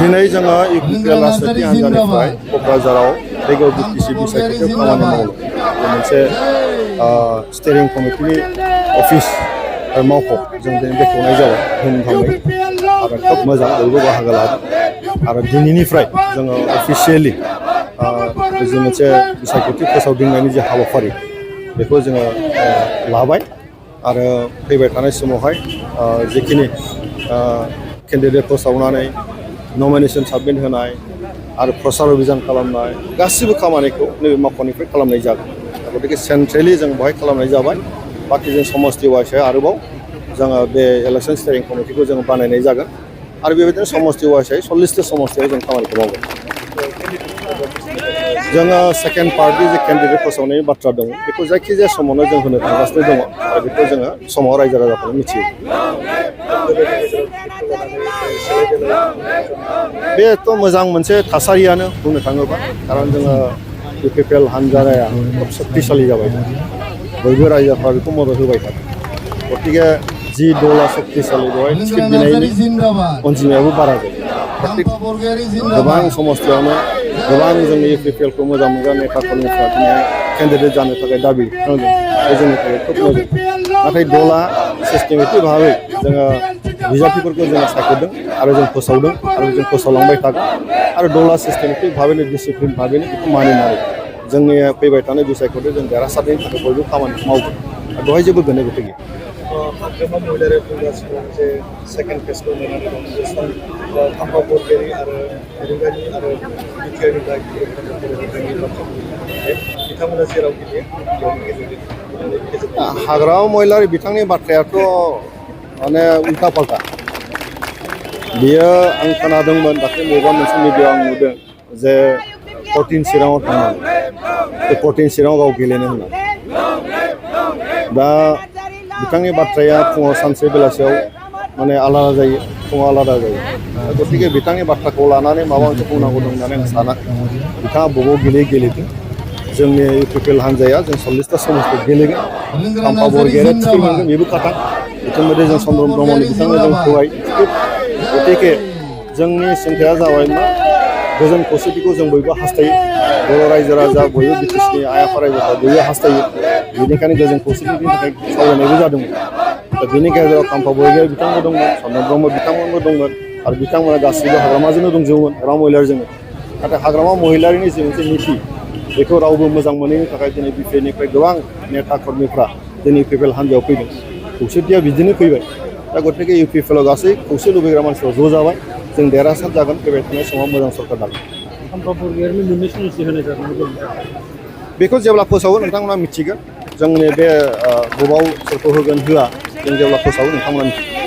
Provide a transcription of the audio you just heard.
दिनै जोङो इउपिपिएल राजनिति हान्जानिफ्राय क'क्राझाराव रेडिअ बिटिसि बिसायख'थियाव खामानि मावनो मोनसे स्टेरिं कमिटिनि अफिस आरो मावख' जों दिनै बेखेवनाय जाबाय धुमधामै आरो खोब मोजां बयबो बाहागो लादों आरो दिनैनिफ्राय जोङो अफिसियेलि जि मोनसे बिसायख'थि फोसावदिंनायनि जे हाबाफारि बेखौ जोङो लाबाय आरो फैबाय थानाय समावहाय जिखिनि केन्डिडेट फोसावनानै नमिनेसन साबमिट होनाय आरो प्रसार अभियान खालामनाय गासिबो खामानिखौ नैबे मावख'निफ्राय खालामनाय जागोन गतिके सेन्ट्रेलि जों बेवहाय खालामनाय जाबाय बाखि जों समस्ति वाइसै आरोबाव जोङो बे इलेक्सन स्टेरिं कमिटिखौ जों बानायनाय जागोन आरो बेबायदिनो समस्ति वाइसै 40टा समस्तियाव जों खामानिखौ मावगोन जोङो सेकेन्ड पार्टनि जे केन्डिडेट फोसावनायनि बाथ्रा दङ बेखौ जायखिजाया समावनो जों होनो थांगासिनो दङ आरो बेखौ जोङो समाव रायजो राजाफोरनो मिथियो बेथ' मोजां मोनसे थासारियानो बुंनो थाङोबा खारन जोङो इउपिपिएल हान्जाया खोब शक्तिशालि जाबाय बयबो रायजोफ्रा बेखौ मदद होबाय थादों गतिके जि दला शक्तिशालि बेवहाय टिकेट बिनायनि अनजिमायाबो बारा जायो गोबां समस्तियावनो गोबां जोंनि इउपिपिएलखौ मोजां मोनग्रा नेताफोरनिफ्राय दिनै केन्डिडेट जानो थाखाय दाबि खालामदों बे जोंनि थाखाय खोब मोजां नाथाय दला सिस्टेमेटिक भाबै जोङो बिजाथिफोरखौ जोङो सायख'दों आरो जों फोसावदों आरो जों फोसावलांबाय थागोन आरो दला सिस्टेमेटिक भाबैनो डिसिप्लिन भाबैनो बेखौ मानिनानै जोंनि फैबाय थानाय बिसायख'थि जों देरहासारनायनि थाखाय बयबो खामानि मावगोन आरो बेवहाय जेबो गोनो गोथो गैया हाग्रामा महिलारि बुंगासिनो जे सेकेन्ड फेजखौ नेनानै दं खाम्फा बरगयारि आरो रेंगानि आरो बिटिआरनि बिथांमोना जेराव गेलेयो हाग्रामा महिलारि बिथांनि बाथ्रायाथ' माने उल्था पाल्टा बियो आं खोनादोंमोन दाख्लै बबेबा मोनसे मिडियाआव आं नुदों जे 14 चिराङाव थांनानै बे 14 चिराङाव गाव गेलेनो होननानै दा बिथांनि बाथ्राया फुङाव सानसे बेलासियाव माने आलादा जायो फुङाव आलादा जायो गतिके बिथांनि बाथ्राखौ लानानै माबा मोनसे बुंनांगौ दं होननानै आं साना बिथाङा बबाव गेलेदों जोंनि इउपिपिएल हान्जाया जों 40टा समस्ति गेलेगोन खाम्फा बरगयारिया टिकेट मोनगोन बेबो खाथां इतिमध्ये जों चन्द्र ब्रह्मनि बिथांनो जों होबाय टिकेट गतिके जोंनि सिन्थाया जाबाय मा गोजोन खौसेथिखौ जों बयबो हास्थायो बर' रायजो राजा बयबो बिटिसिनि आइ आफा रायजोफ्रा बयबो हास्थायो बेनिखायनो गोजोन खौसेथिनि थाखाय सावरायनायबो जादोंमोन दा बेनि गेजेराव खाम्फा बरगयारि बिथांबो दंमोन चन्द्र ब्रह्म बिथांमोनबो दंमोन आरो बिथांमोना गासैबो हाग्रामाजोंनो दंजोबोमोन हाग्रामा महिलारिजोंनो नाथाय हाग्रामा महिलारिनि जे मोनसे नीति बेखौ रावबो मोजां मोनैनि थाखाय दिनै बिपिएलनिफ्राय गोबां नेता कर्मीफ्रा दिनै इउपिपिएल हान्जायाव फैदों खौसेथिया बिदिनो फैबाय दा गतिके इउपिपिएलआव गासै खौसे लुबैग्रा मानसिफ्रा ज' जाबाय जों देरहासार जागोन फैबाय थानाय समाव मोजां सरकार दागोन बेखौ जेब्ला फोसावो नोंथांमोना मिथिगोन जोंनि बे गोबाव सोरखौ होगोन होआ जों जेब्ला फोसावो नोंथांमोना मिथिगोन